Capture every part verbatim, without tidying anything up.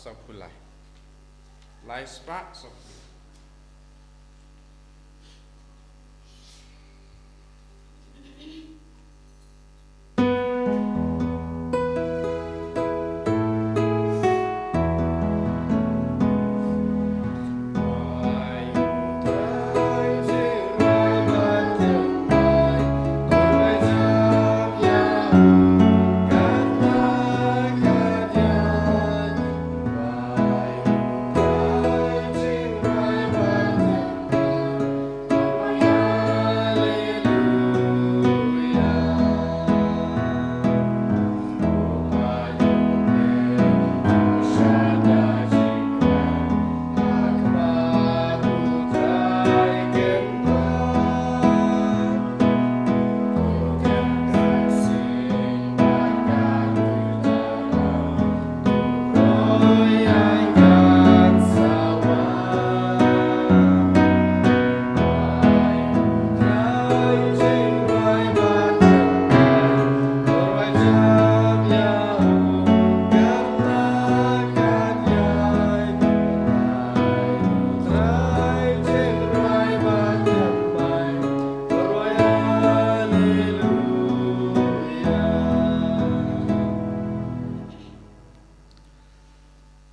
Sawphew lai. Lai spah sawphew.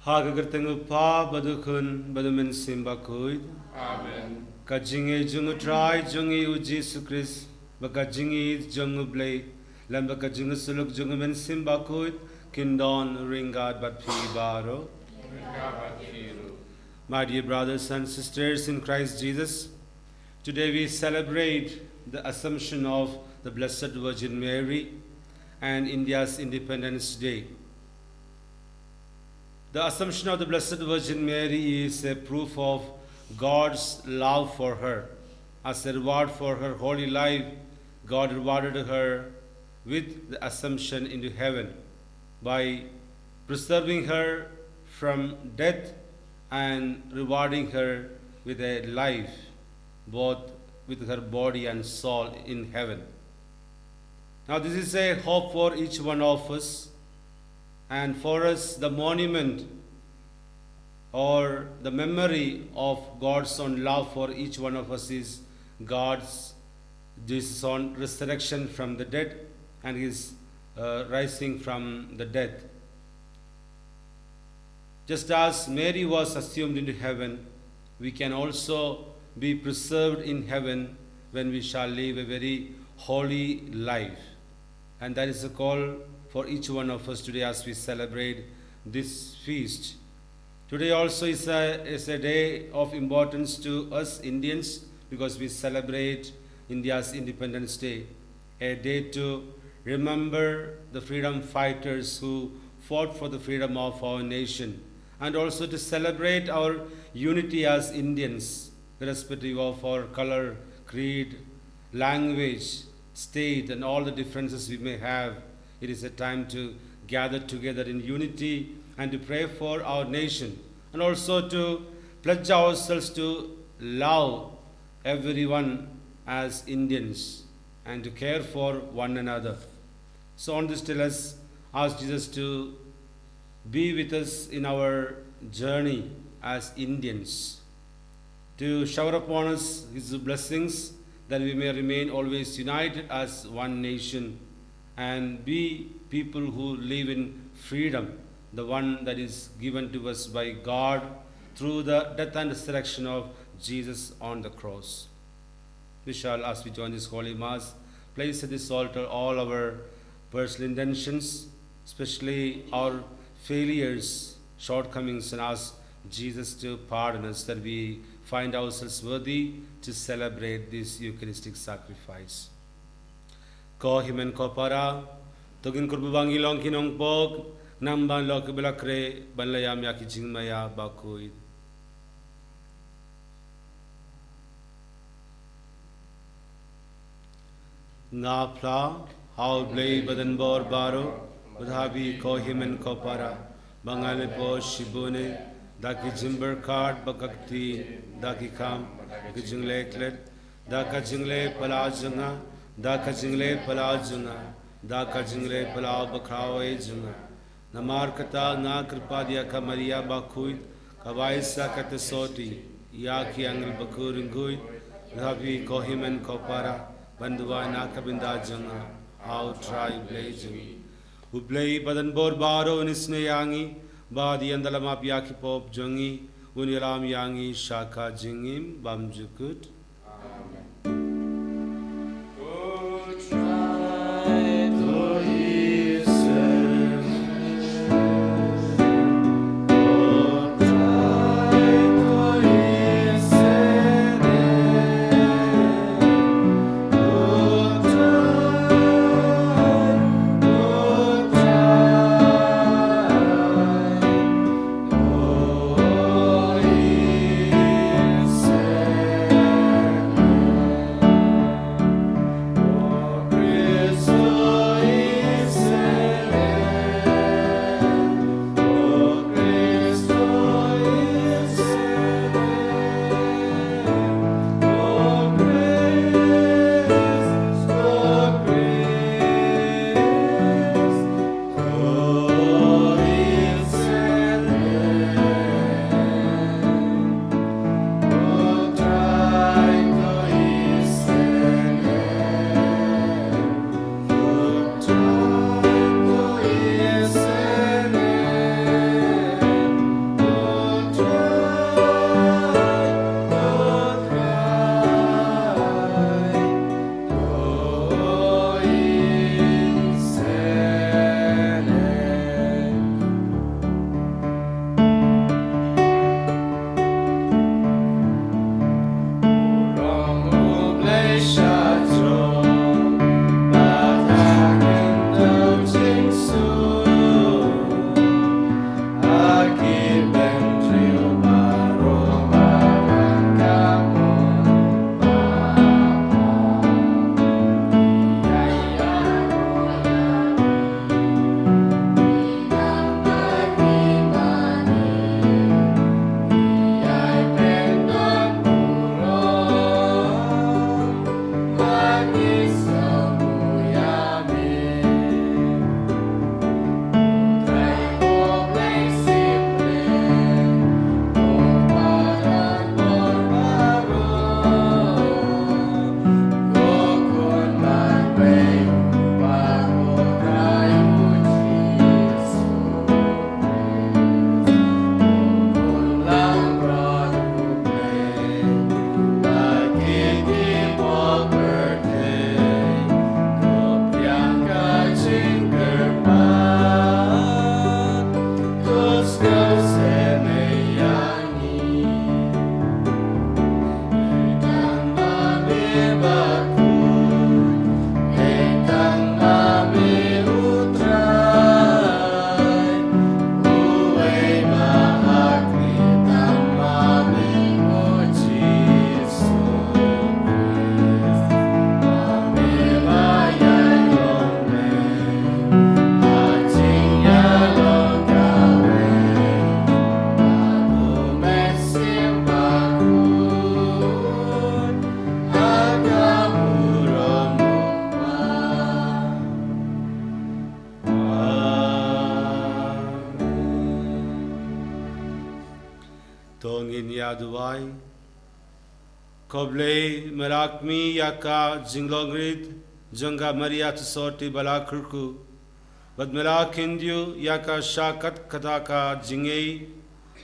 Ha ka kyrteng u Kpa bad u Khun bad u Mynsiem Bakhuid. Amen. Ka jingïeit jong u Trai jong ngi u Jisu Khrist, bad ka jingïeit jong u Blei, lem bad ka jingïasyllok jong u Mynsiem Bakhuid, kin don ryngkat bad phi baroh. Ryngkat bad phi ruh. My dear brothers and sisters in Christ Jesus, today we celebrate the Assumption of the Blessed Virgin Mary and India's Independence Day. The Assumption of the Blessed Virgin Mary is a proof of God's love for her. As a reward for her holy life, God rewarded her with the Assumption into heaven by preserving her from death and rewarding her with a life, both with her body and soul, in heaven. Now, this is a hope for each one of us, and for us, the monument or the memory of God's own love for each one of us is God's, Jesus' own resurrection from the dead and his, uh, rising from the death. Just as Mary was assumed into heaven, we can also be preserved in heaven when we shall live a very holy life. And that is a call for each one of us today as we celebrate this feast. Today also is a, is a day of importance to us Indians because we celebrate India's Independence Day, a day to remember the freedom fighters who fought for the freedom of our nation, and also to celebrate our unity as Indians, irrespective of our color, creed, language, state, and all the differences we may have. It is a time to gather together in unity and to pray for our nation, and also to pledge ourselves to love everyone as Indians and to care for one another. So on this day, let's ask Jesus to be with us in our journey as Indians, to shower upon us his blessings, that we may remain always united as one nation and be people who live in freedom, the one that is given to us by God through the death and resurrection of Jesus on the cross. We shall, as we join this holy mass, place at this altar all our personal intentions, especially our failures, shortcomings, and ask Jesus to pardon us, that we find ourselves worthy to celebrate this Eucharistic sacrifice. Ko hynmen ko para, to ngin kyrpad ba ngin long ki nongpop, namar ba la khreh, ban la ïam ïa ki jingmaïa bakhuid. Nga phla ha u Blei badonbor baroh, bad ha phi ko hynmen ko para, ba nga la poi shibun eh, da ki jingpyrkhat bad ka ktien, da ki kam, da ki jingleh klet, da ka jingleh palat jong nga, da ka jingleh palat jong nga, da ka jingleh palat bakhraw eh jong nga. Namar kata nga kyrpad ïa ka Maria bakhuid, ka bai sa ka ta soti, ïa ki angel bakhun rynguid, ïa phi ko hynmen ko para, ban duwai na ka bynta jong nga, ha u Trai Blei jong ngi. U Blei ba don bor baroh un isynei ïa ngi, bad un ïalam ïa ki pop jong ngi, un ïalam ïa ngi sha ka jingim bymjukut. To ngin ïa duwai. Ko Blei, me la kmie ïa ka jinglong rit jong ka Maria Thsoti ba la kyrkhu, bad me la khyndiat ïa ka sha kat kata ka jingngeit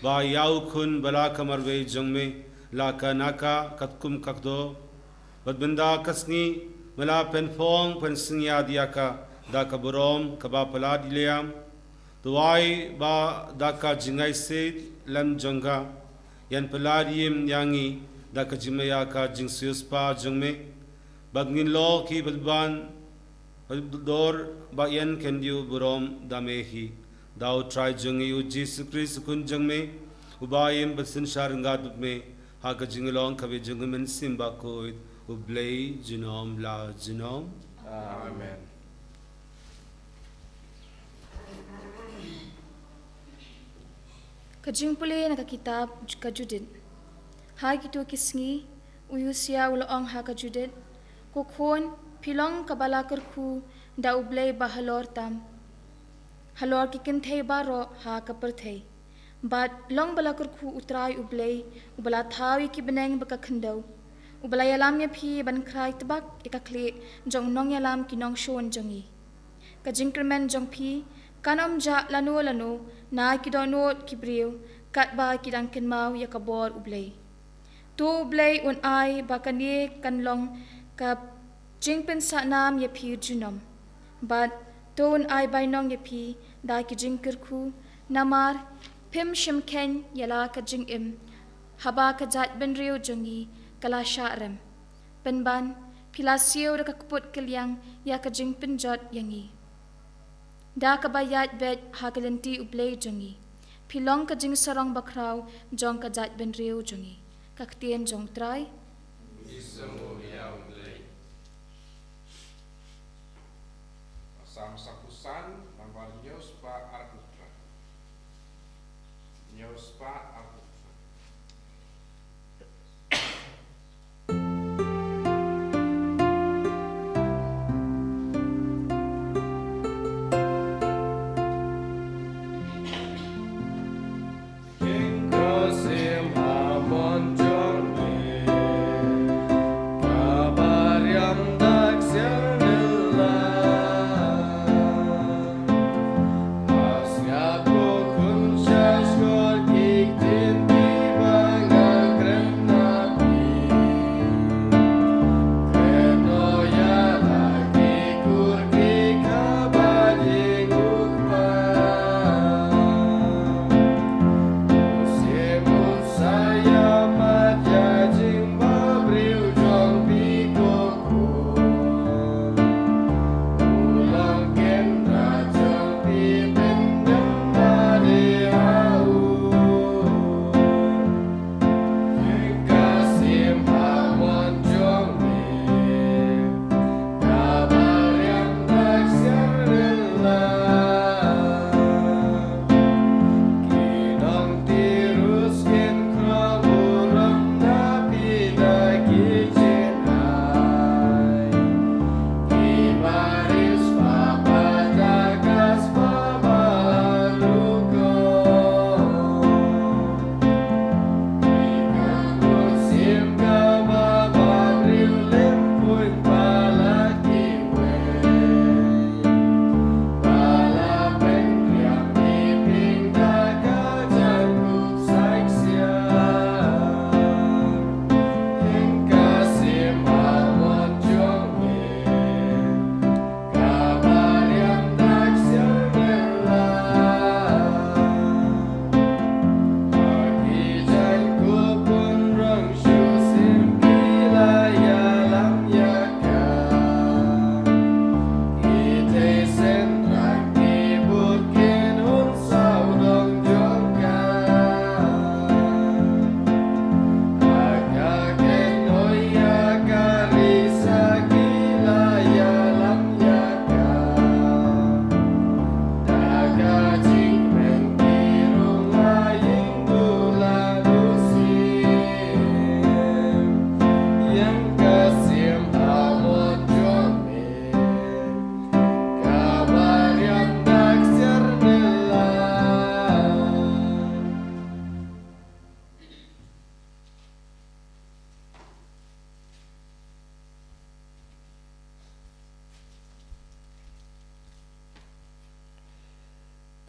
ba ïa u Khun ba la ka marwei jong me la ka naka katkum ka kdew. Bad mynta ka sngi me la pynphong pynsngiat ïa ka da ka burom kaba palat ïa lade. Duwai ba da ka jingaisit lem jong ka, yn palat ïa ngi da ka jingmih ïa ka jingsiewspah jong me, ba ngin long ki ba ban, ba dor, ba yn khyndiat burom da me hi. Da u Trai jong ngi u Jisu Khrist u Khun jong me, uba im bad synshar ryngkat bad me ha ka jinglong kaba jong u Mynsiem Bakhuid, U Blei junom la junom. Amen. Ka jingpule na ka kitab ka Judith. Ha kito ki sngi, u Usia u la ong ha ka Judith, Ko khun, phi long kaba la kyrkhu da U Blei ba halor tam. halor ki kynthei baroh ha ka pyrthei. Bad long ba la kyrkhu U Trai U Blei, uba la thaw ïa ki bneng bad ka khyndew, uba la ïalam ïa phi ban khrai tbak ïa ka khlieh jong u nongïalam ki nongshun jong ngi. Ka jingkyrmen jong phi kan ym jah lano lano na ki dohnud ki briew, katba ki dang kynmaw ïa ka bor U Blei. To U Blei un ai ba kane kan long ka jingpynsahnam ïa phi junom. Bad to un ai bainong ïa phi da ki jingkyrkhu, namar phim shym kheiñ ïa la ka jingim haba ka jaitbynriew jong ngi ka la shah rem. Pynban, phi la siew da ka kput kylliang ïa ka jingpynjot ïa ngi. Da kaba ïaid beit ha ka lynti U Blei jong ngi, phi long ka jingsarong bakhraw jong ka jaitbynriew jong ngi. Ka ktien jong U Trai. Phi sngewbha ïa U Blei. Psalm saphew san, nambar hynñiew spah arphew phra. Hynñiew spah arphew phra.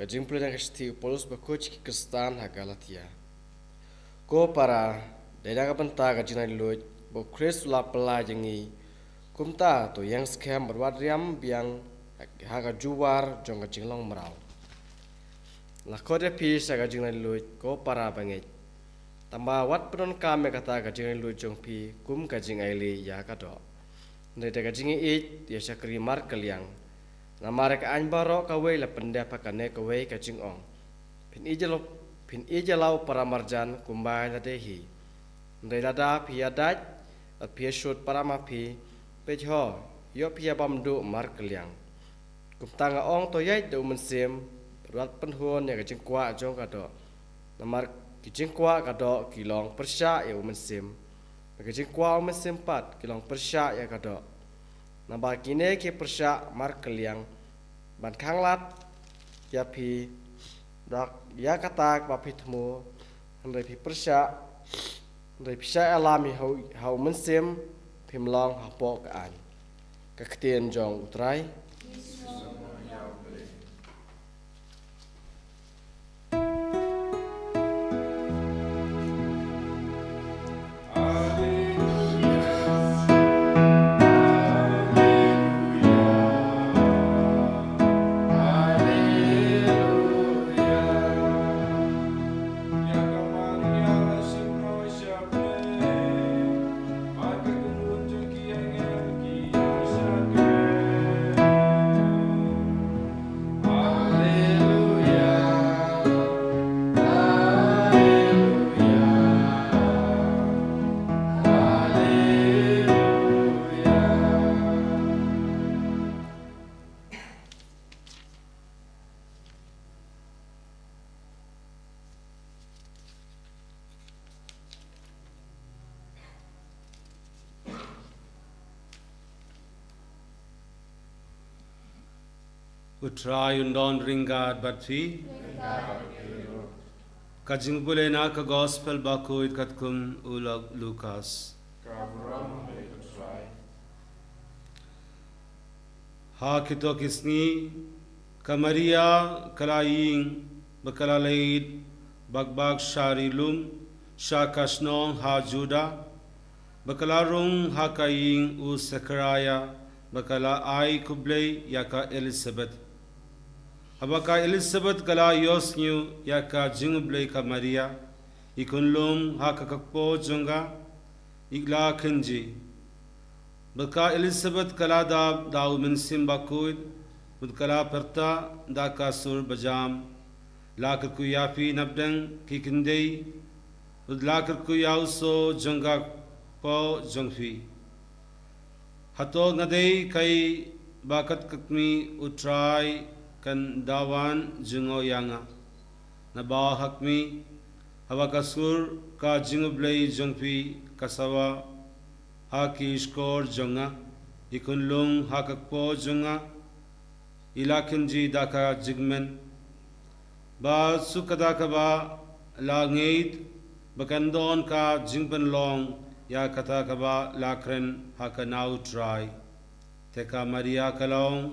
Ka jingpule na ka shithi u Paulus bakhuid ki Khristan ha Galatia. Ko para, dei na ka bynta ka jinglaitluid ba u Khrist u la pynlait ïa ngi, kumta to ïeng skhem bad wat riam biang ha ka jubab jong ka jinglong mraw. La khot ïa phi sha ka jinglaitluid, ko para bangeit. Tangba wat pyndonkam ïa kata ka jinglaitluid jong phi kum ka jingailad ïa ka doh, hynrei da ka jingïeit ïa shakri markylliang. Namar ïa ka aiñ baroh kawei la pyndep ha kane kawei ka jingong: Phin ïeit ïa la, phin ïeit ïa la u para marjan kumba ïa lade hi. Hynrei lada phi ïadait bad phi ïashut para ma phi, peit ho, ïoh phi ïa bam duh markylliang. Kumta nga ong, to ïaid da u mynsiem, bad wat pynhun ïa ka jingkwah jong ka doh. Namar ki jingkwah ka doh ki long pyrshah ïa u mynsiem, bad ki jingkwah u mynsiem pat ki long pyrshah ïa ka doh. Naba kine ki pyrshah markylliang ban khanglad ïa phi da ïa kata ba phi thmu, hynrei phi pyrshah, hynrei phi shah ïalam ïa u, ha u Mynsiem, phim long hapoh ka aiñ. Ka ktien jong U Trai. U Trai un don ryngkat bad phi. Ka jingpule na ka Gospel bakhuid katkum u Lu-, Lukas. Ha kito ki sngi, ka Maria ka la ïing, ba ka la leit bak bak sha ri lum, sha ka shnong ha Juda, ba ka la rung ha ka ïing u Sekaraia, ba ka la ai khublei ïa ka Elisabet. Haba ka Elisabet ka la ïohsngew ïa ka jingkhublei ka Maria, i khunlung ha ka kpoh jong ka, i la kynjih. Bad ka Elisabet ka la dap da u Mynsiem Bakhuid, bad ka la pyrta da ka sur bajam. La kyrkhu ïa phi napdeng ki khyndai, bad la kyrkhu ïa u soh jong ka kpoh jong phi. Hato nga dei kaei ba kat ka kmie, U Trai, kan da wan jngoh ïa nga? Naba ha kmie, haba ka sur ka jingkhublei jong phi ka sawa ha ki shkor jong nga, i khunlung ha ka kpoh jong nga, i la kynjih da ka jingkmen. Bad shu kata kaba la ngeit ba kan don ka jingpynlong ïa kata kaba la kren ha ka na U Trai. Te ka Maria ka la ong,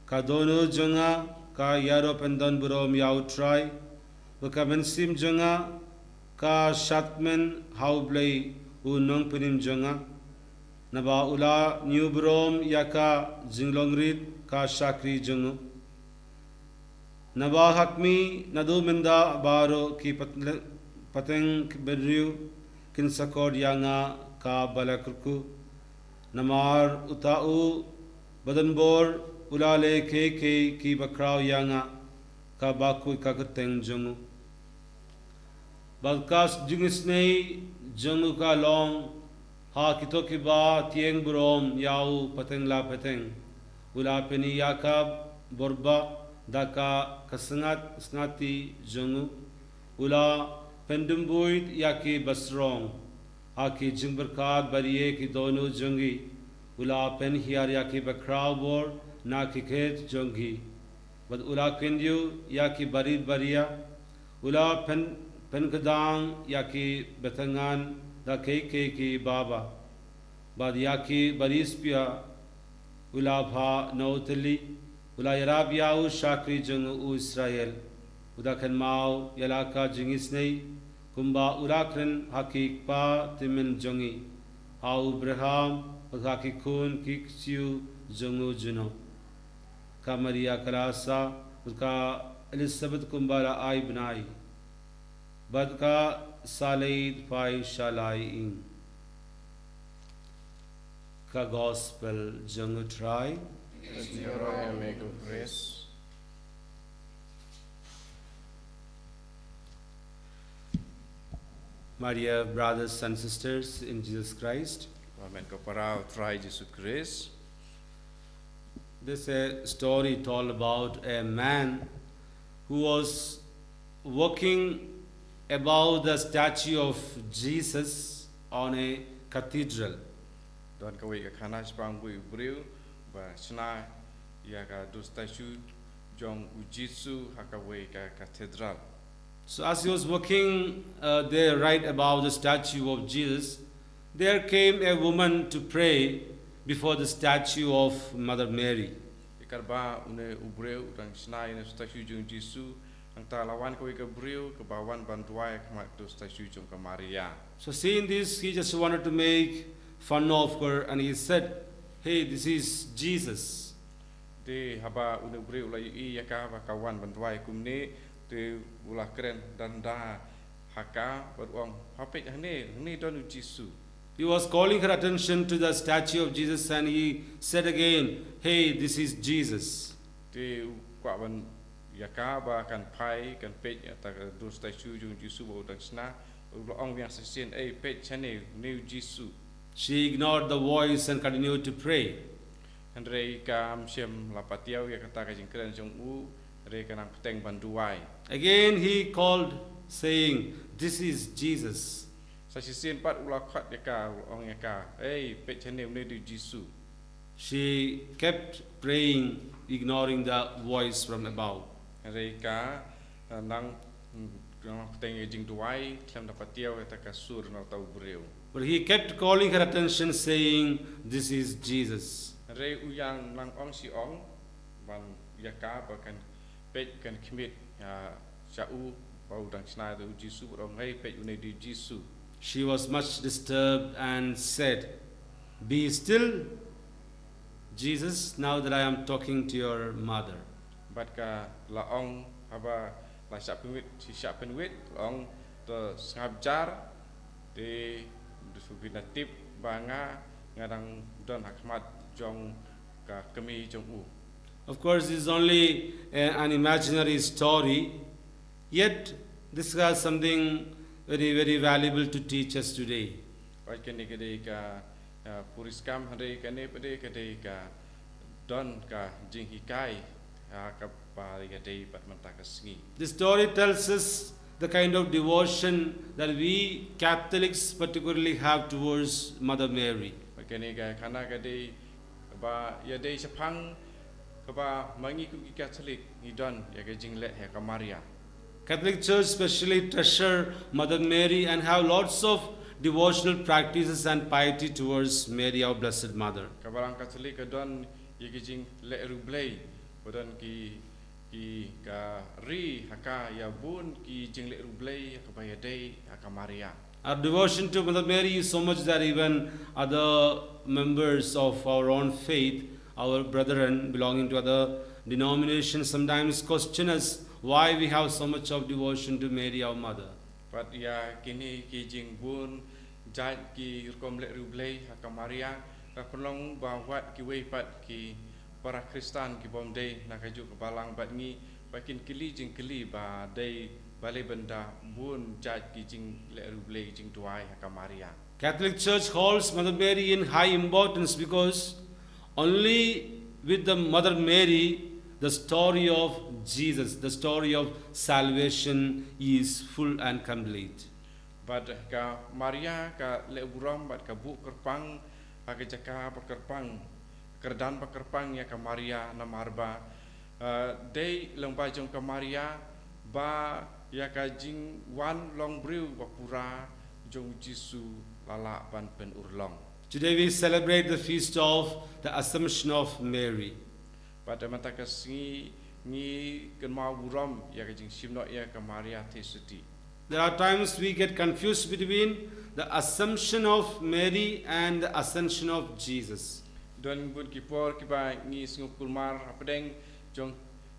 ka dohnud jong nga ka ïaroh pyndonburom ïa U Trai, ba ka mynsiem jong nga ka shadkmen ha U Blei u Nongpynim jong nga, naba u la ñiewburom ïa ka jinglong rit ka shakri jong u. Naba ha kmie, naduh mynta baroh ki pat-, pateng bynriew kin sakor ïa nga kaba la kyrkhu. Namar uta u badonbor u la leh kiei kiei kiba khraw ïa nga, kaba khuid ka kyrteng jong u. Bad ka jingisynei jong u ka long, ha kito kiba tieng burom ïa u pateng la pateng, u la pyni ïa ka bor ba da ka, ka sngat, sngati jong u. U la pyndumbuid ïa ki basrong, ha ki jingbyrkhat barieh ki dohnud jong ki. U la pynhiar ïa ki bakhraw bor na ki khet jong ki. Bad u la khyndiat ïa ki barit baria. U la pyn-, pynkdang ïa ki bathynngan da kiei kiei kiba bha. Bad ïa ki barispia u la phah na u tylli, u la ïarap ïa u shakri jong u Israel, u da kynmaw ïa la ka jingisynei, kumba u la kren ha ki kpa tymmen jong ngi, ha u Abraham, bad ha ki khun ki ksiew jong u junom. Ka Maria ka la sah, bad ka Elisabet kumba la ai bnai, bad ka sa leit phai sha la ïing. Ka Gospel jong u Trai. Praise to you, O Lord, and make you praise. My dear brothers and sisters in Jesus Christ, Wa met ko para u Trai Jisu Krist. There's a story told about a man who was walking above the statue of Jesus on a cathedral. Don kawei ka khana shaphang uwei u briew ba shna ïa ka dur statue jong u Jisu ha kawei ka cathedral. So as he was walking uh, there right above the statue of Jesus, there came a woman to pray before the statue of Mother Mary. Ïa katba une u briew u dang shna ïa une u statue jong u Jisu, hangta la wan kawei ka briew kaba wan ban duwai ha khmat ka statue jong ka Maria. So seeing this, he just wanted to make fun of her and he said, "Hey, this is Jesus." Te haba une u briew u la ïohi ïa ka ba ka wan ban duwai kumne, te u la kren danda ha ka bad u ong, "Ha peit hangne, hangne don u Jisu." He was calling her attention to the statue of Jesus and he said again, "Hey, this is Jesus." Te u kwah ban ïa ka ba kan phai, kan peit ïa kata ka dur statue jong u Jisu ba u dang shna, u la ong biang sa shisien, "Ei, peit shane, une u Jisu." She ignored the voice and continued to pray. Hynrei kam shym la patiaw ïa kata ka jingkren jong u, hynrei ka nang bteng ban duwai. Again he called, saying, "This is Jesus." Sa shisien pat u la khot ïa ka, u la ong ïa ka, "Ei, peit shane, une u Jisu." She kept praying, ignoring the voice from above. Hynrei ka, eh, nang, nang bteng ïa ka jingduwai, khlem da patiaw ïa kata ka sur na uta u briew. But he kept calling her attention, saying, "This is Jesus." Hynrei u ïa nang ong shi ong ban ïa ka ba kan peit, kan khmih ïa sha u ba u dang shna ïa u Jisu, ba u ong, "Hei, peit, une u Jisu." She was much disturbed and said, "Be still, Jesus, now that I am talking to your mother." Bad ka la ong, haba la shah pynwit, shi shah pynwit, la ong, "To sngap jar, te to phin da tip ba nga, nga dang don ha khmat jong ka kmie jong u." Of course, this is only a- an imaginary story, yet this has something very, very valuable to teach us today. Bad kane ka dei ka, ah, puriskam, hynrei kane pat ka dei ka don ka jinghikai, ah, kaba ïadei bad mynta ka sngi. The story tells us the kind of devotion that we Catholics particularly have towards Mother Mary. Bad kane ka khana ka dei ba ïadei shaphang kaba ma ngi kum ki Catholic ngi don ïa ka jingleh ha ka Maria. Catholic Church specially treasure Mother Mary and have lots of devotional practices and piety towards Mary, our Blessed Mother. Ka Balang Catholic ka don ïa ka jingleh riewblei, ba don ki, ki ka ri ha ka ïa bun ki jingleh riewblei kaba ïadei ha ka Maria. Our devotion to Mother Mary is so much that even other members of our own faith, our brethren belonging to other denominations, sometimes question us why we have so much of devotion to Mary, our mother. Bad ïa kine ki jingbun jait ki rukom leh riewblei ha ka Maria, ka pynlong ba wat kiwei pat ki para Khristan ki bym dei na kajuh ka balang bad ngi, ba kin kylli jingkylli ba dei balei ban da bun jait ki jingleh riewblei, jingduwai ha ka Maria. Catholic Church holds Mother Mary in high importance because only with the Mother Mary the story of Jesus, the story of salvation is full and complete. Bad ka Maria ka leh burom bad ka buh kyrpang ha ka jaka ba kyrpang, kyrdan ba kyrpang ïa ka Maria, namar ba, eh, dei lyngba jong ka Maria ba ïa ka jingwan long briew ba pura jong u Jisu la lah ban pynurlong. Today we celebrate the feast of the Assumption of Mary. Bad mynta ka sngi ngi kynmaw burom ïa ka jingshim noh ïa ka Maria Theisotti. There are times we get confused between the Assumption of Mary and the Ascension of Jesus. Don bun ki por kiba ngi sngewkulmar hapdeng jong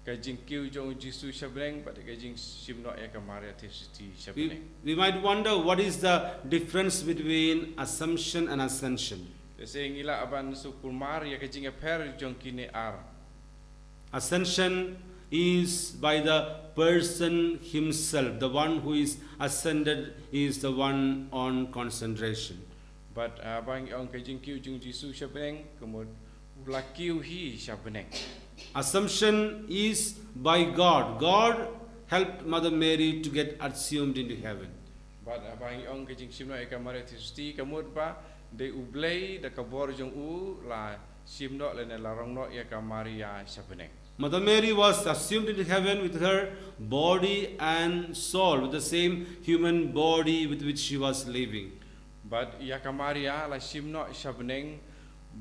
ka jingkiew jong u Jisu sha bneng bad ka jingshim noh ïa ka Maria Theisotti sha bneng. We, we might wonder what is the difference between Assumption and Ascension. Te sa ngi lah ban sngewkulmar ïa ka jingïapher jong kine ar. Ascension is by the person himself, the one who is ascended is the one on consideration. Bad, ah, ba ngi ong ka jingkiew jong u Jisu sha bneng, ka mut u la kiew hi sha bneng. Assumption is by God. God helped Mother Mary to get assumed into heaven. Bad, ah, ba ngi ong ka jingshim noh ïa ka Maria Theisotti, ka mut ba dei U Blei da ka bor jong u la shim noh lane la rong noh ïa ka Maria sha bneng. Mother Mary was assumed into heaven with her body and soul, with the same human body with which she was living. Bad ïa ka Maria la shim noh sha bneng,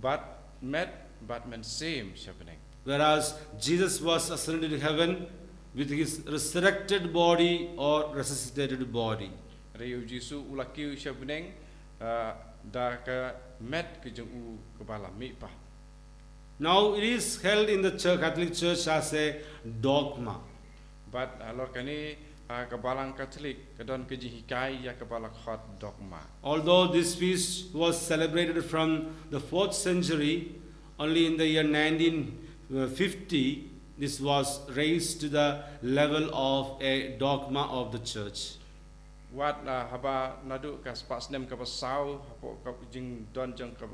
bad met, bad mynsiem sha bneng. Whereas Jesus was ascended into heaven with his resurrected body or resuscitated body. Hynrei u Jisu u la kiew sha bneng, ah, da ka met ka jong u kaba la mih pa. Now it is held in the church, Catholic Church as a dogma. Bad halor kane, ha ka Balang Katholik ka don ka jinghikai ïa kaba la khot dogma. Although this feast was celebrated from the fourth century, only in the year nineteen fifty, this was raised to the level of a dogma of the church. Wat, ah, haba naduh ka spah snem kaba saw, hapoh ka jingdon jong ka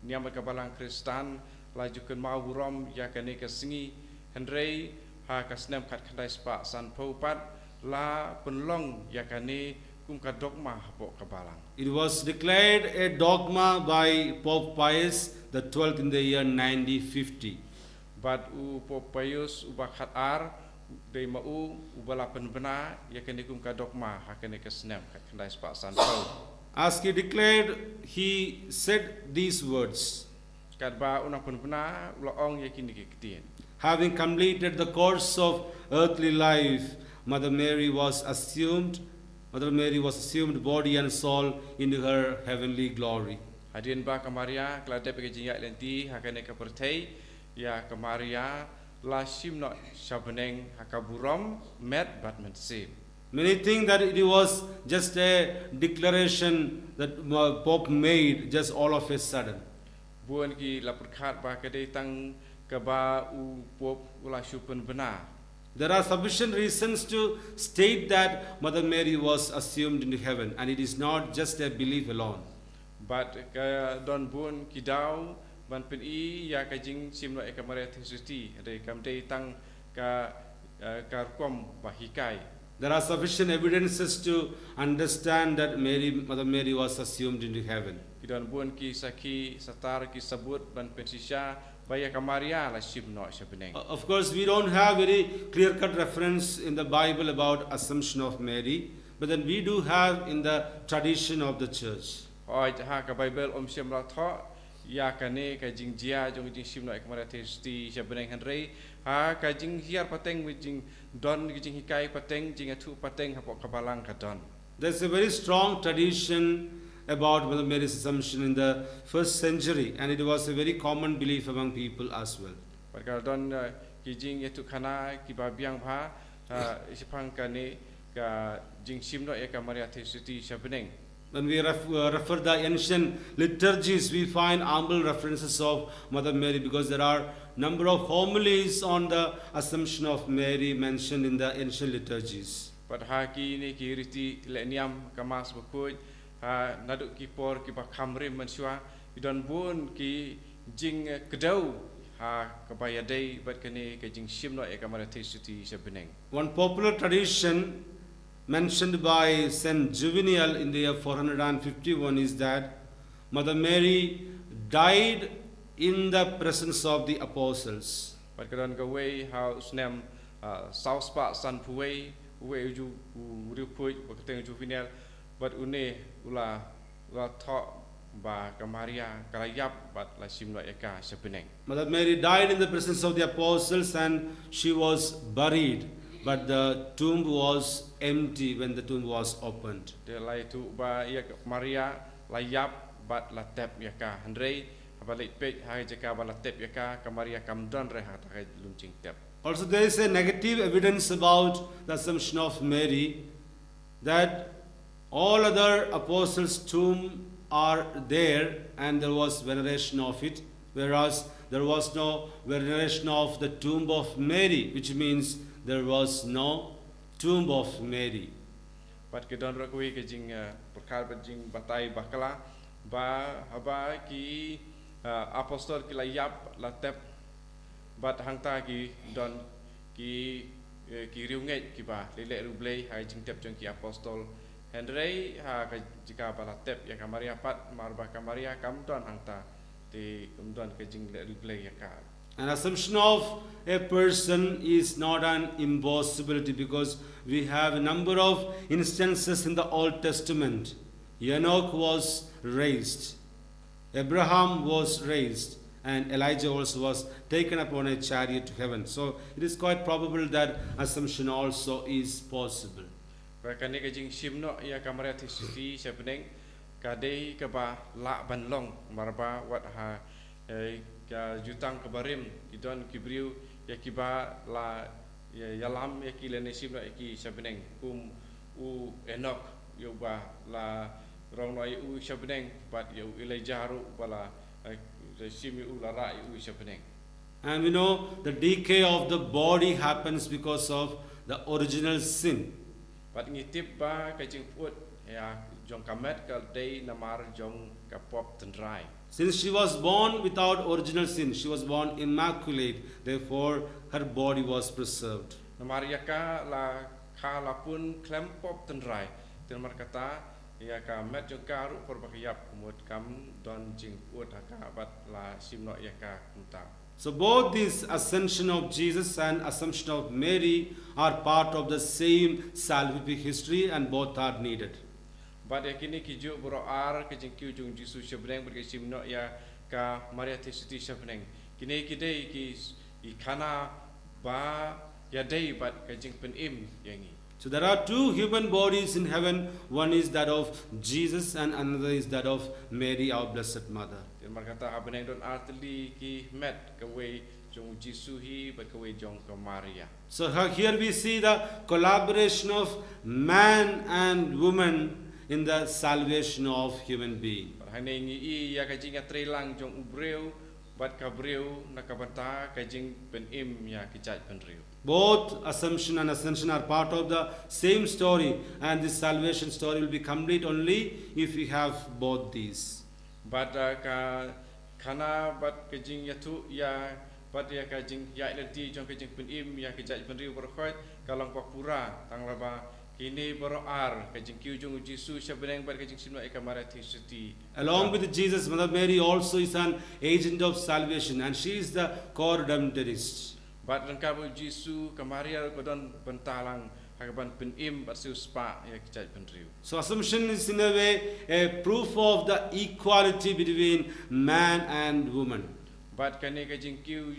niam ka Balang Khristan, la ju kynmaw burom ïa kane ka sngi, hynrei ha ka snem khatkhyndai spah sanphew pat la pynlong ïa kane kum ka dogma hapoh ka Balang. It was declared a dogma by Pope Pius the twelfth in the year nineteen fifty. Bad u Pope Pius uba khatar, dei ma u uba la pynbna ïa kane kum ka dogma ha kane ka snem khatkhyndai spah sanphew. As he declared, he said these words. Katba u nang pynbna u la ong ïa kine ki ktien. Having completed the course of earthly life, Mother Mary was assumed, Mother Mary was assumed body and soul into her heavenly glory. Hadien ba ka Maria ka la dep ïa ka jingïaid lynti ha kane ka pyrthei, ïa ka Maria la shim noh sha bneng ha ka burom met bad mynsiem. Many think that it was just a declaration that uh, Pope made just all of a sudden. Bun ki la pyrkhat ba ka dei tang kaba u Pope u la shu pynbna. There are sufficient reasons to state that Mother Mary was assumed into heaven, and it is not just a belief alone. Bad ka don bun ki daw ban pyni ïa ka jingshim noh ïa ka Maria Theisotti, hynrei kam dei tang ka, eh, ka rukom ba hikai. There are sufficient evidences to understand that Mary, Mother Mary was assumed into heaven. Ki don bun ki sakhi, satar, ki sabut ban pynshisha ba ïa ka Maria la shim noh sha bneng. O-, of course, we don't have very clear-cut reference in the Bible about assumption of Mary, but then we do have in the tradition of the church. Hooid, ha ka Baibl ym shym la thoh ïa kane ka jingjia jong ka jingshim noh ïa ka Maria Theisotti sha bneng, hynrei ha ka jinghiar pateng, ka jingdon, ka jinghikai pateng, jingïathuh pateng hapoh ka Balang ka don. There's a very strong tradition about Mother Mary's Assumption in the first century, and it was a very common belief among people as well. Bad ka don, eh, ki jingïathuhkhana kiba biang bha, eh, shaphang kane ka jingshim noh ïa ka Maria Theisotti sha bneng. When we ref-, uh, refer the ancient liturgies, we find ample references of Mother Mary because there are number of homilies on the Assumption of Mary mentioned in the ancient liturgies. Bad ha kine ki riti lehniam ka Mass Bakhuid, ha naduh ki por kiba kham rim mynshuwa, ki don bun ki jingkdew ha kaba ïadei bad kane ka jingshim noh ïa ka Maria Theisotti sha bneng. One popular tradition mentioned by Saint Juvenal in the year four hundred and fifty-one is that Mother Mary died in the presence of the apostles. Bad ka don kawei ha u snem, ah, saw spah sanphew wei, uwei u ju, u riewkhuid ba kyrteng Juvenal, bad une u la, u la thoh ba ka Maria ka la ïap bad la shim noh ïa ka sha bneng. Mother Mary died in the presence of the apostles and she was buried, but the tomb was empty when the tomb was opened. Te la ïathuh ba ïa ka Maria la ïap bad la tep ïa ka, hynrei haba leit peit ha ka jaka ba la tep ïa ka, ka Maria kam don re ha kata ka lum jingtep. Also, there is a negative evidence about the Assumption of Mary that all other apostles' tomb are there and there was veneration of it, whereas there was no veneration of the tomb of Mary, which means there was no tomb of Mary. Bad ka don ruh kawei ka jing, eh, pyrkhat bad jingbatai bakla ba haba ki, eh, apostol ki la ïap la tep, bad hangta ki don ki, eh, ki riewngeit kiba leh leh riewblei ha ka jingtep jong ki apostol. Hynrei ha ka jaka ba la tep ïa ka Maria pat, namar ba ka Maria kam don hangta, te kam don ka jingleh riewblei ïa ka. An assumption of a person is not an impossibility, because we have a number of instances in the Old Testament. Enoch was raised, Abraham was raised, and Elijah also was taken up on a chariot to heaven. So it is quite probable that assumption also is possible. Ba kane ka jingshim noh ïa ka Maria Theisotti sha bneng ka dei kaba lah ban long, namar ba wat ha, eh, ka jutang kaba rim ki don ki briew ïa kiba la ïa, ïalam ïa ki lane shim noh ïa ki sha bneng, kum u Enoch, ïa uba la rong noh ïa u sha bneng, bad ïa u Elijah ruh uba la, eh, shim ïa u, la rah ïa u sha bneng. And we know the decay of the body happens because of the original sin. Bad ngi tip ba ka jingpyut ïa jong ka met ka dei namar jong ka pop tynrai. Since she was born without original sin, she was born immaculate, therefore her body was preserved. Namar ïa ka la kha la pun khlem pop tynrai, te namar kata ïa ka met jong ka ruh por ba ka ïap, ka mut kam don jingpyut ha ka bad la shim noh ïa ka kumta. So both this ascension of Jesus and assumption of Mary are part of the same salvific history, and both are needed. Bad ïa kine ki juh baroh ar, ka jingkiew jong u Jisu sha bneng bad ka shim noh ïa ka Maria Theisotti sha bneng, kine ki dei ki, ki khana ba ïadei bad ka jingpynim ïa ngi. So there are two human bodies in heaven, one is that of Jesus and another is that of Mary, our Blessed Mother. Te namar kata ha bneng don ar tylli ki met, kawei jong u Jisu hi bad kawei jong ka Maria. So ha-, here we see the collaboration of man and woman in the salvation of human being. Bad hangne ngi i ïa ka jingïatreilang jong u briew bad ka briew na ka bynta ka jingpynim ïa ki jaitbynriew. Both assumption and ascension are part of the same story, and this salvation story will be complete only if we have both these. Bad, uh, ka khana bad ka jingïathuh ïa bad ïa ka jingïaid lynti jong ka jingpynim ïa ki jaitbynriew baroh khoit ka long ba pura tang lada ba kine baroh ar, ka jingkiew jong u Jisu sha bneng bad ka jingshim noh ïa ka Maria Theisotti. Along with Jesus, Mother Mary also is an agent of salvation, and she is the co-redemptorist. Bad ryngkat bad u Jisu, ka Maria ka don bynta lang ha kaban pynim bad siewspah ïa ki jaitbynriew. So assumption is in a way a proof of the equality between man and woman. Bad kane ka jingkiew,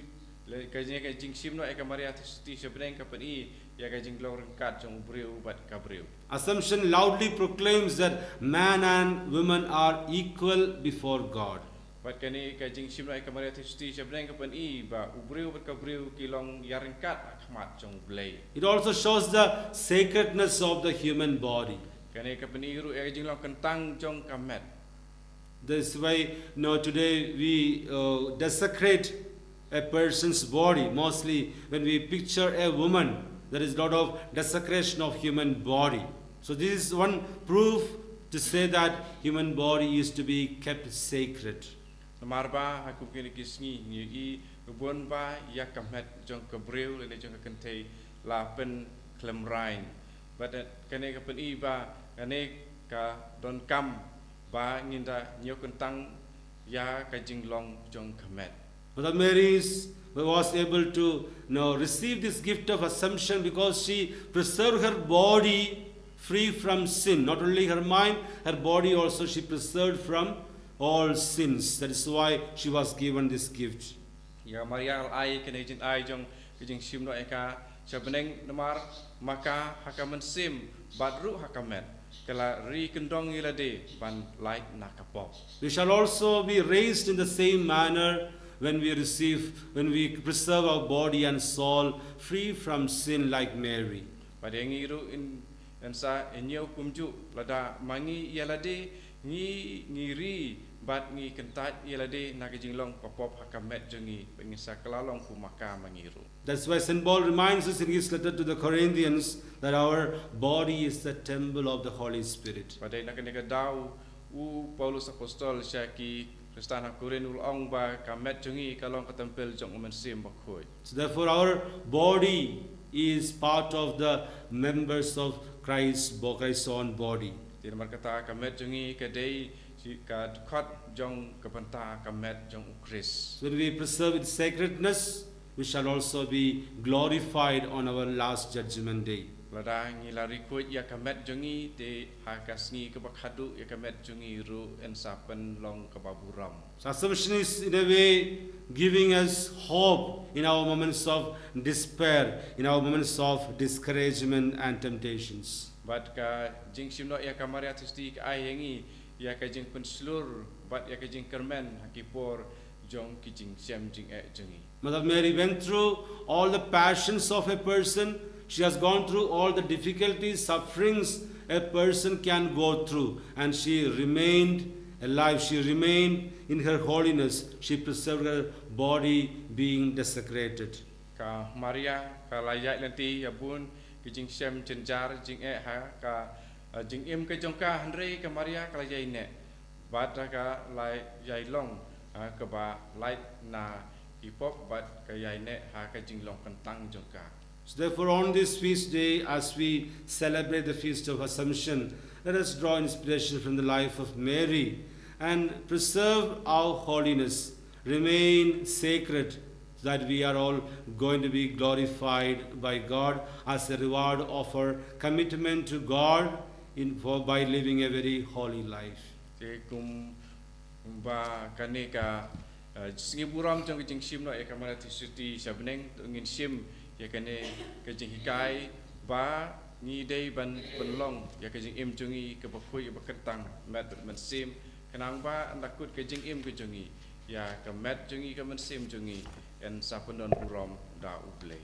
le-, kane ka jingshim noh ïa ka Maria Theisotti sha bneng ka pyni ïa ka jinglong ryngkat jong u briew bad ka briew. Assumption loudly proclaims that man and woman are equal before God. Bad kane ka jingshim noh ïa ka Maria Theisotti sha bneng ka pyni ba u briew bad ka briew ki long ïaryngkat ha khmat jong u Blei. It also shows the sacredness of the human body. Kane ka pyni ruh ïa ka jinglong kyntang jong ka met. That's why, you know, today we, uh, desecrate a person's body. Mostly when we picture a woman, there is a lot of desecration of human body. So this is one proof to say that human body is to be kept sacred. Namar ba ha kum kine ki sngi ngi i bun ba ïa ka met jong ka briew lane jong ka kynthei la pynkhlem rain. Bad kane ka pyni ba kane ka donkam ba ngin da ñiew kyntang ïa ka jinglong jong ka met. Mother Mary is, was able to, you know, receive this gift of assumption because she preserved her body free from sin. Not only her mind, her body also she preserved from all sins. That is why she was given this gift. Ïa Maria la ai kane ka jingai jong ka jingshim noh ïa ka sha bneng namar ma ka ha ka mynsiem bad ruh ha ka met ka la ri kyndong ïa lade ban lait na ka pop. We shall also be raised in the same manner when we receive, when we preserve our body and soul free from sin like Mary. Bad ïa ngi ruh yn, yn sa ñiew kumjuh, lada ma ngi ïa lade ngi, ngi ri bad ngi kyntait ïa lade na ka jinglong ka pop ha ka met jong ngi, bad ngin sa kylla long kum ma ka ma ngi ruh. That's why Saint Paul reminds us in his letter to the Corinthians that our body is the temple of the Holy Spirit. Bad dei na kane ka daw u Paulus Apostol sha ki Khristan ha Korinth u la ong ba ka met jong ngi ka long ka templ jong u Mynsiem Bakhuid. So therefore our body is part of the members of Christ, bo-, Christ's own body. Te namar kata ka met jong ngi ka dei Ka dkhot jong ka bynta ka met jong U Khrist. So when we preserve its sacredness, we shall also be glorified on our last judgment day. Lada ngi la riewkhuid ïa ka met jong ngi, te ha ka sngi kaba khadduh ïa ka met jong ngi ruh yn sa pynlong kaba burom. So Assumption is in a way giving us hope in our moments of despair, in our moments of discouragement and temptations. Bad ka jingshim noh ïa ka Maria Theisotti ka ai ïa ngi ïa ka jingpynshlur bad ïa ka jingkyrmen ha ki por jong ki jingshem jingeh jong ngi. Mother Mary went through all the passions of a person. She has gone through all the difficulties, sufferings a person can go through. And she remained alive. She remained in her holiness. She preserved her body being desecrated. Ka Maria ka la ïaid lynti ïa bun ki jingshem jynjar jingeh ha ka, eh, jingim ka jong ka, hynrei ka Maria ka la ïai neh. Bad ka la ïai long, ah, kaba lait na ki pop bad ka ïai neh ha ka jinglong kyntang jong ka. So therefore, on this feast day, as we celebrate the feast of Assumption, let us draw inspiration from the life of Mary and preserve our holiness, remain sacred, so that we are all going to be glorified by God as a reward of our commitment to God in, for, by living a very holy life. Te kum, kumba kane ka, eh, sngi burom jong ka jingshim noh ïa ka Maria Theisotti sha bneng, to ngin shim ïa kane ka jinghikai ba ngi dei ban pynlong ïa ka jingim jong ngi kaba khuid kaba kyntang, met bad mynsiem, khnang ba ynda kut ka jingim ka jong ngi, ïa ka met jong ngi, ka mynsiem jong ngi yn sa pyndon burom da U Blei.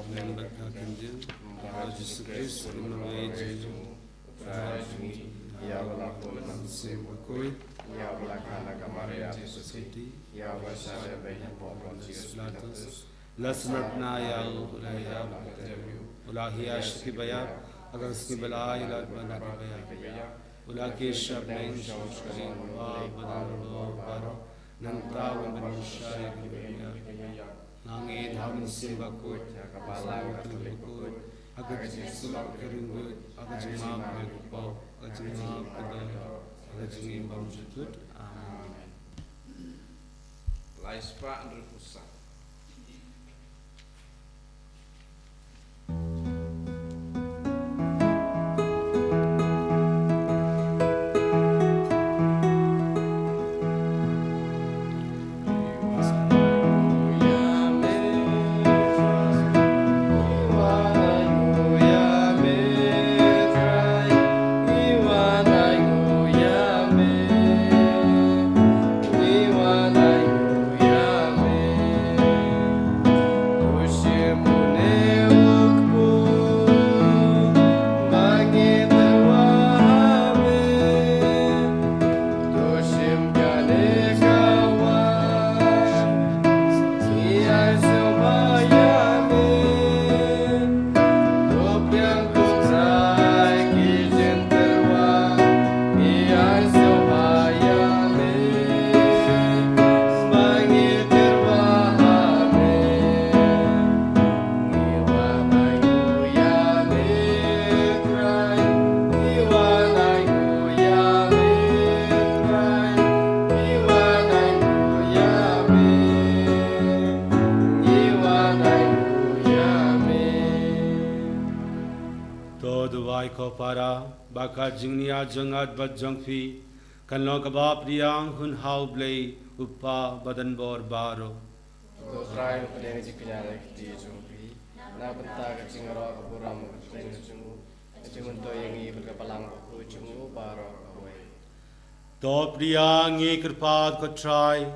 Lem bad ka kyndiang, Jisu Khrist, u nongwei jong ngi, u Trai jong ngi, ïa u la khuid na u Mynsiem Bakhuid, ïa u la kha na ka Maria Theisotti, ïa u la shah ïa ka beiñ hapoh Pontius Pilatus, la sngap na ïa u, u la ïap, u la hiar sha ki baïap, ha ka sngi ba lai u la wan na ki baïap. U la kiew sha bneng sha u shakri Kpa badonbor baroh, nangta un pynshai ïa ki baïap. Nga ngeit ha u Mynsiem Bakhuid, ha ka Balang Katholik bakhuid, ha ka jingïasuk ka jong ki riewngeit, ha ka jingmap ka jong ki pop, ha ka jingmap ka dor, ha ka jingim bymjukut. Amen. Lai spah hynriewphew saw. To duwai ko para, ba ka jingnia jong nga bad jong phi kan long kaba pdiang hun ha U Blei U Kpa badonbor baroh. To Trai, pdiang jingkñia na ki kti jong phi, na bynta ka jingïaroh ka burom ka jong u, ka jingmyntoi ïa ngi bad ka Balang Bakhuid jong u baroh kawei. To pdiang, ngi kyrpad ko Trai,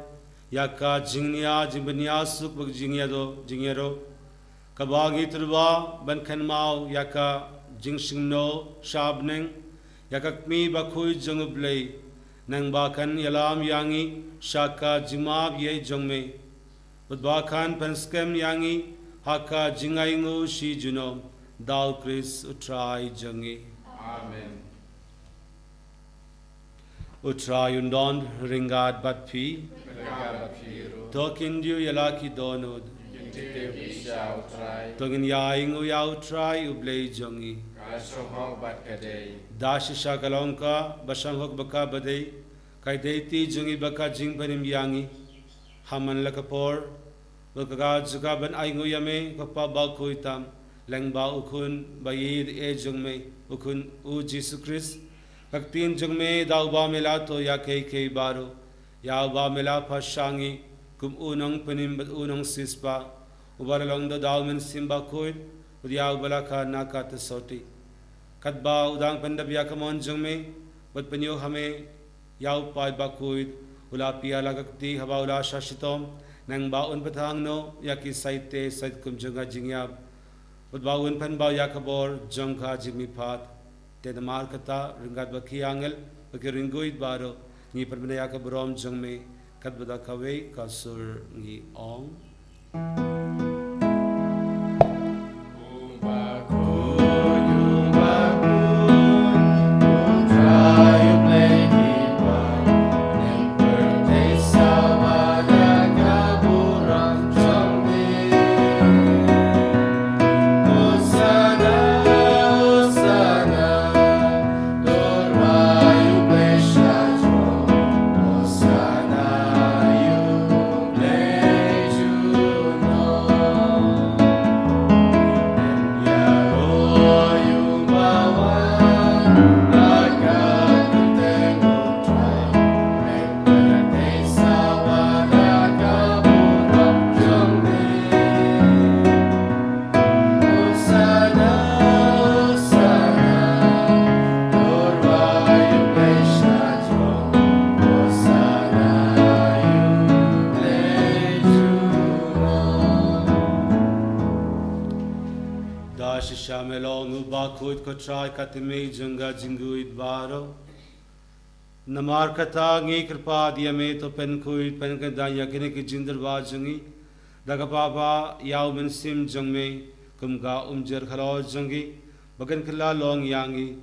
ïa ka jingnia jingbaniasuk bad jingïadoh, jingïaroh, kaba ngi tyrwa ban kynmaw ïa ka jingshngaiñ sha bneng ïa ka kmie bakhuid jong U Blei, Nangba kan ïalam ïa ngi sha ka jingmap ïeit jong me, bad ba kan pynskhem ïa ngi ha ka jingainguh shi junom, da U Khrist U Trai jong ngi. Amen. U Trai un don ryngkat bad phi. Ryngkat bad phi ruh. To kin ïoh ïa la ki dohnud. Kin tip ïa U Trai. To ngin ïa ainguh ïa U Trai U Blei jong ngi. Ka shong hok bad ka dei. Da shisha ka long ka ba shong hok bad ka ba dei, ka dei ti jong ngi bad ka jingpynim ïa ngi. Ha man la ka por, bad ka jaka ban ainguh ïa me, ko Pa bakhuid tam, lyngba U Khun ba ïeit jong me, U Khun U Jisu Khrist, ka ktien jong me da uba me la thoh ïa kiei kiei baroh, ïa uba me la pash sha ngi kum U Nongpynim bad U Nongsiewspah, uba la long da U Mynsiem Bakhuid, bad ïa uba la kha na ka Tsotti. Katba u dang pyndep ïa ka mon jong me, bad pynïoh ha me ïa U Paid Bakhuid, u la plie la ka kti haba u la shah shitom, nangba un pynthang noh ïa ki saite sait kum jong ka jingïap, bad ba un pynbha ïa ka bor jong ka jingmihpat. Te namar kata, ryngkat bad ki angel bad ki riewkhuid baroh, ngi pynbna ïa ka burom jong me, katba da kawei ka sur ngi ong. Da shisha me long U Bakhuid, ko Trai, ka tmier jong ka jingkhuid baroh. Namar kata ngi kyrpad ïa me, to pynkhuid pynkyndain ïa kine ki jingdurbar jong ngi da kaba ïa U Mynsiem jong me, kum ka umjer halor jong ngi, ba kan kylla long ïa ngi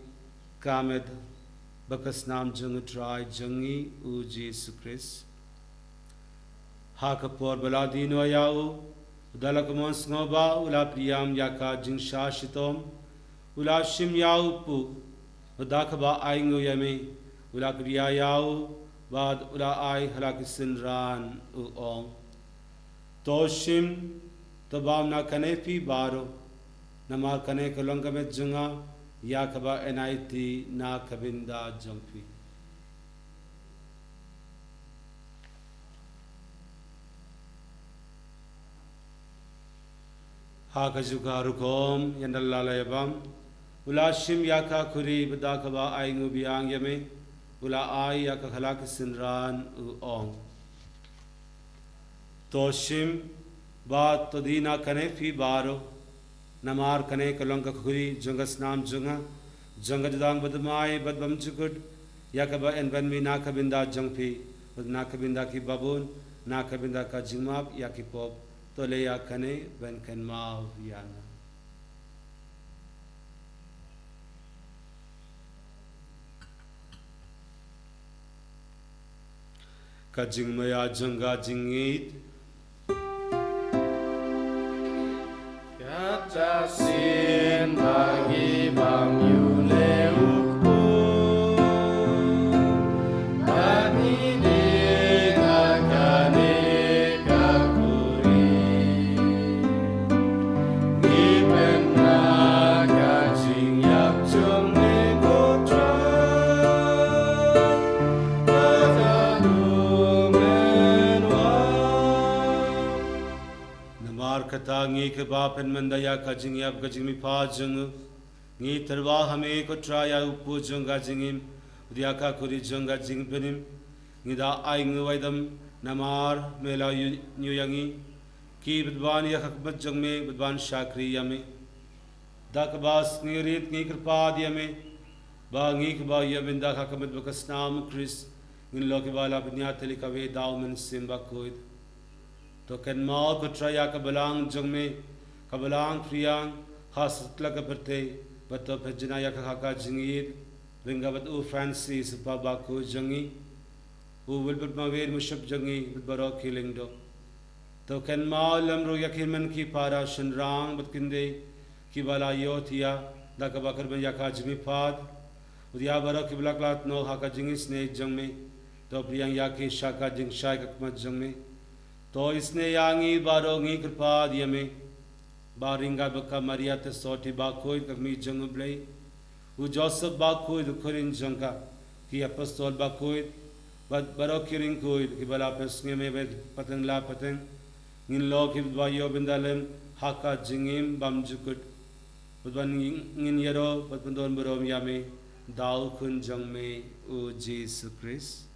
ka met bad ka snam jong U Trai jong ngi U Jisu Khrist. Ha ka por ba la die noh ïa u, u da la kumno sngewbha, u la pdiang ïa ka jingshah shitom, u la shim ïa u pud, u da kaba ainguh ïa me, u la kdiah ïa u, bad u la ai ha la ki synran, u ong: To shim, to bam na kane phi baroh, namar kane ka long ka met jong nga, ïa kaba yn aiti na ka bynta jong phi. Ha kajuh ka rukom, ynda la la ïa bam, u la shim ïa ka khuri, bad da kaba ainguh biang ïa me, u la ai ïa ka ha la ki synran, u ong: To shim, bad to die na kane phi baroh, namar kane ka long ka khuri jong ka snam jong nga, jong ka jutang bathymmai bad bymjukut, ïa kaba yn bynmih na ka bynta jong phi, bad na ka bynta ki babun, na ka bynta ka jingmap ïa ki pop. To leh ïa kane ban kynmaw ïa nga. Ka jingmaïa jong ka jingngeit. Kata shisien ba ngi bam ïa u kpu, ba ngi die na kane ka khuri. Ngi pynbna ka jingïap jong me, ko Trai, kata u men wan. Namar kata ngi kyrpad, pynmynda ïa ka jingïap ka jingmihpat jong u, ngi tyrwa ha me, ko Trai, ïa u pud jong ka jingim, bad ïa ka khuri jong ka jingpynim. Ngi da ainguh ïa u, namar me la ïoh ïa ngi. Ki bad ban ïa ka khmat jong me, bad ban shakri ïa me. Da kaba sngewrit ngi kyrpad ïa me, ba ngi kiba ïa bynta ha ka khmat bad ka snam u Khrist, Ngin long kiba la pynïaid tylli kawei da u Mynsiem Bakhuid. To kynmaw ko Trai ïa ka balang jong me, ka balang phriang, ha satlak ka pyrthei, bad to pynjynjar ïa ka ha ka jingïeid, ryngkat bad u Francis u Papa bakhuid jong ngi, u Wilbert Mawei u Bishop jong ngi, bad baroh ki lyngdoh. To kynmaw lem ruh ïa ki hynmen ki para shynrang bad kynthei kiba la ïohthiah da kaba kyrmen ïa ka jingmihpat. Bad ïa baroh kiba la khlad noh ha ka jingisynei jong me. To pdiang ïa ki sha ka jingshai ka khmat jong me. To isynei ïa ngi baroh ngi kyrpad ïa me, ba ryngkat bad ka Maria te soti bakhuid ka kmie jong U Blei, u Joseph bakhuid u khun jong ka, ki apostol bakhuid, bad baroh ki riewkhuid kiba la pynsngew me bad pateng la pateng, ngin long kiba ïoh bynta lem ha ka jingim bymjukut, bad ban ngin ïaroh bad pyndon burom ïa me da u Khun jong me u Jisu Khrist.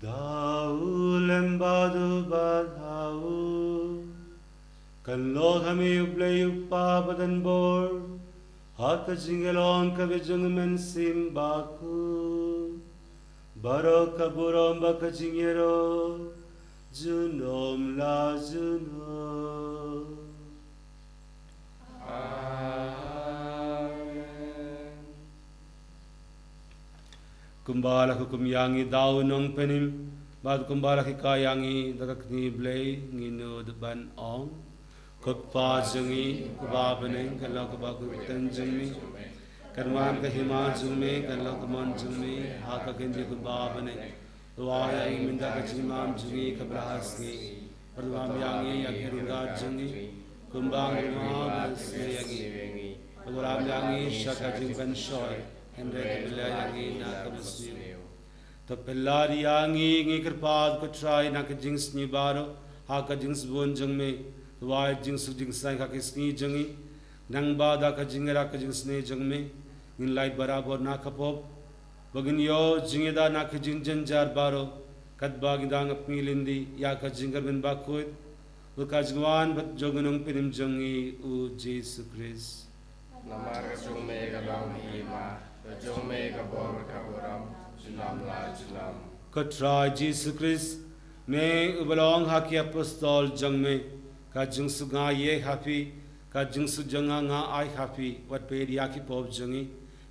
Da u lem bad u bad ha u, kan long ha me U Blei U Kpa badan bor, ha ka jingïalong kaba jong U Mynsiem Bakhuid, baroh ka burom bad ka jingïaroh junom la junom. Amen. Kumba la hukum ïa ngi da u Nongpynim, bad kumba la hikai ïa ngi da ka kyrteng U Blei, ngin nud ban ong: Ko Kpa jong ngi uba ha bneng, kan long kaba kyrkhu ka kyrteng jong me. Kan wan ka hima jong me, kan long ka mon jong me ha ka kyrteng jong u Kpa uba ha bneng. Duwai ïa ngi mynta ka jingim jong ngi kaba la ha sngi. Bad duwai ïa ngi ïa ki ryngkat jong ngi, kumba ngi duwai ïa ngi. Bad duwai ïa ngi sha ka jingpynshoi, hynrei to pynlait ïa ngi na ka mynsiem. To pynlait ïa ngi, ngi kyrpad ko Trai, na ka jingsniew baroh, ha ka jingsbun jong me. Duwai jingsuk jingsaiñ ha ki sngi jong ngi, nangba da ka jingïarap ka jingisynei jong me, ngin lait barabor na ka pop, ba ngin ïoh jingïada na ki jingjynjar baroh, katba ngi dang ap ngi lynti ïa ka jingkyrmen bakhuid, bad ka jingwan pat jong u Nongpynim jong ngi u Jisu Khrist. Namar ka jong me ka long ka hima, ka jong me ka bor ka burom, junom la junom. Ko Trai Jisu Khrist, me uba la ong ha ki apostol jong me, ka jingsuk nga ïa ha phi, ka jingsuk jong nga nga ai ha phi, wat peit ïa ki pop jong ngi,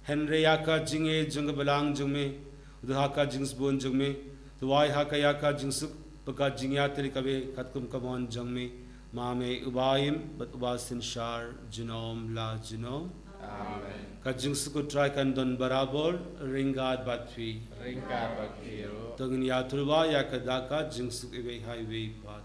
hynrei ïa ka jingïeit jong ka balang jong me. Bad ha ka jingsbun jong me, duwai ha ka ïa ka jingsuk, ba ka jingïaid tylli kawei katkum ka mon jong me. Ma me uba im bad uba synshar junom la junom. Amen. Ka jingsuk u Trai kan don barabor ryngkat bad phi. Ryngkat bad phi ruh. To ngin ïa duwai ïa ka da ka jingsuk iwei ha iwei pat.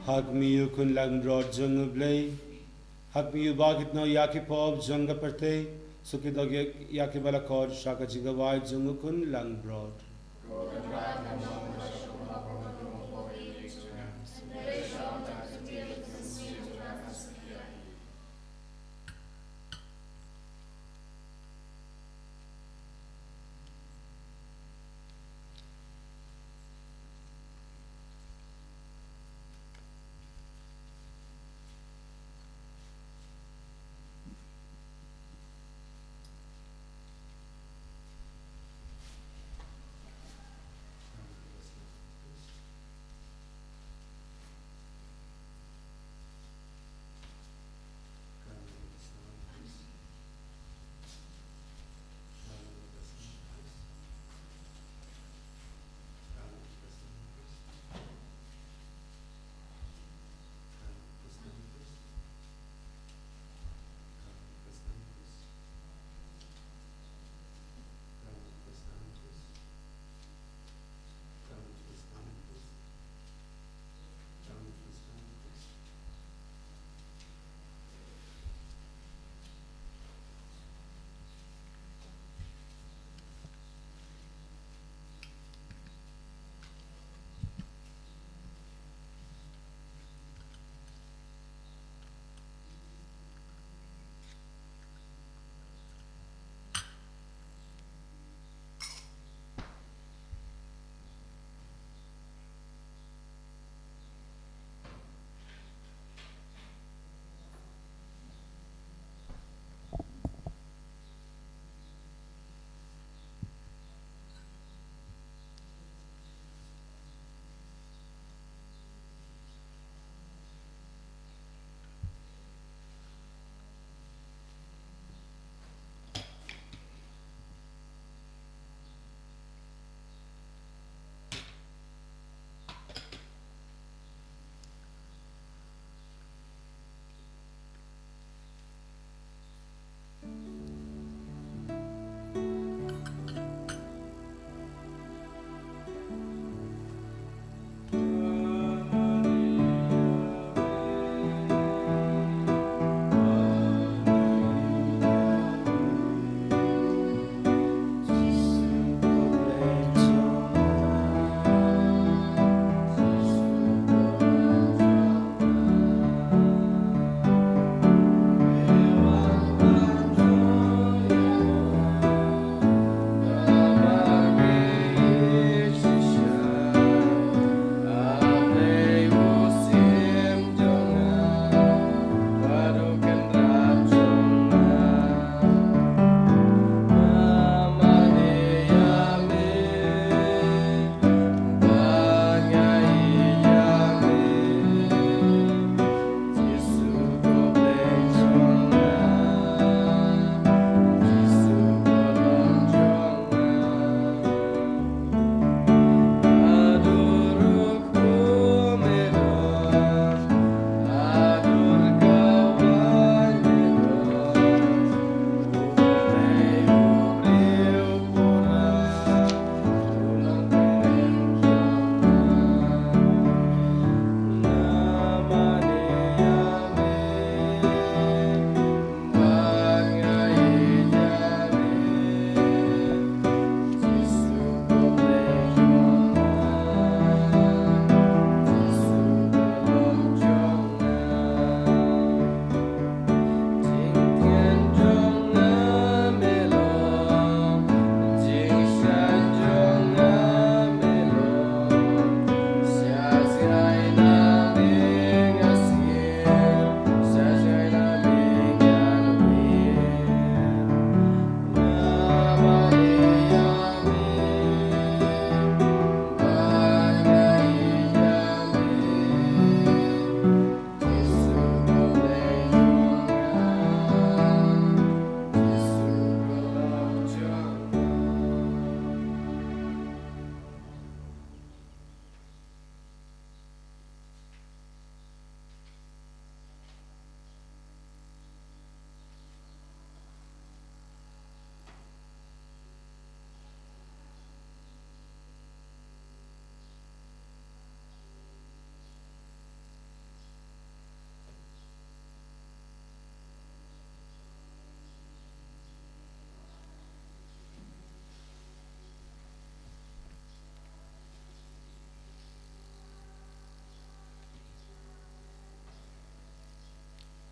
Ha khmih, U Khun langbrot jong U Blei. Ha khmih, uba kit noh ïa ki pop jong ka pyrthei, suk kit noh ïa ki ba la khot sha ka jingkhawai jong U Khun langbrot.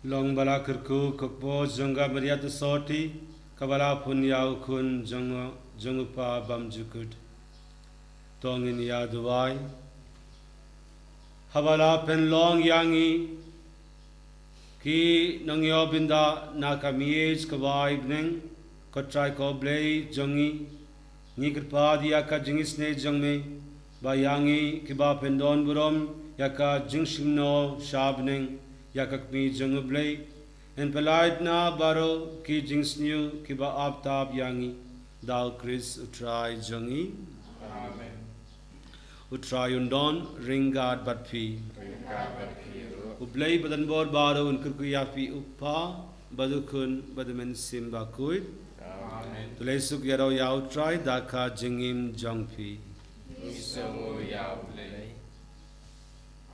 Long ba la kyrkhu ka kpoh jong ka Maria Theisotti, kaba la pun ïa u Khun jong, jong u Kpa bymjukut. To ngin ïa duwai. Haba la pynlong ïa ngi ki nongïoh bynda na ka miej kaba ai bneng, ko Trai ko Blei jong ngi, ngi kyrpad ïa ka jingisynei jong me, ba ïa ngi kiba pyndon burom ïa ka jingshngaiñ sha bneng ïa ka kmie jong u Blei, yn pyllait na baroh ki jingsniew kiba ap tap ïa ngi, da u Khrist u Trai jong ngi. Amen. U Trai un don ryngkat bad phi. Ryngkat bad phi ruh. U Blei badonbor baroh un kyrkhu ïa phi, u Kpa bad u Khun bad u Mynsiem Bakhuid. Amen. To leit suk ïaroh ïa u Trai da ka jingim jong phi. Ngi sngew ïa u Blei.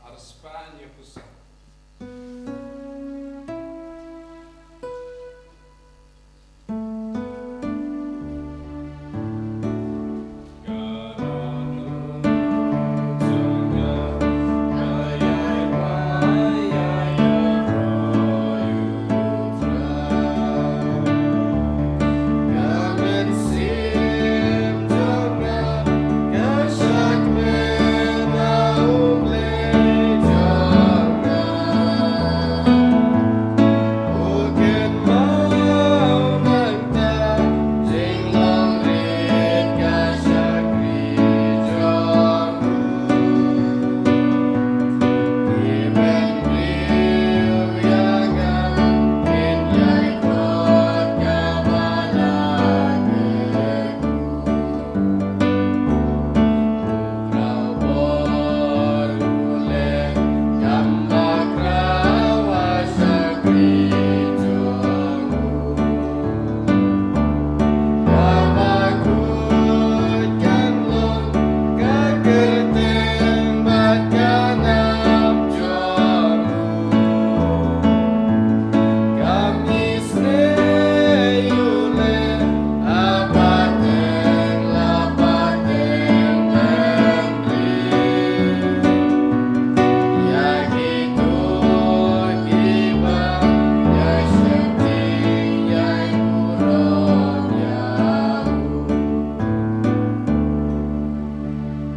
Ar spah hynñiew phew saw.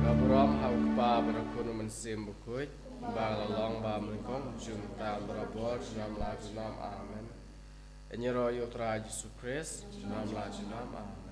Ka burom ha u Kpa bad ha u Khun, u Mynsiem Bakhuid, ba la long ba nyngkong, junom barabor, junom la junom. Amen. Ïaroh ïa u Trai Jisu Khrist, junom la junom. Amen.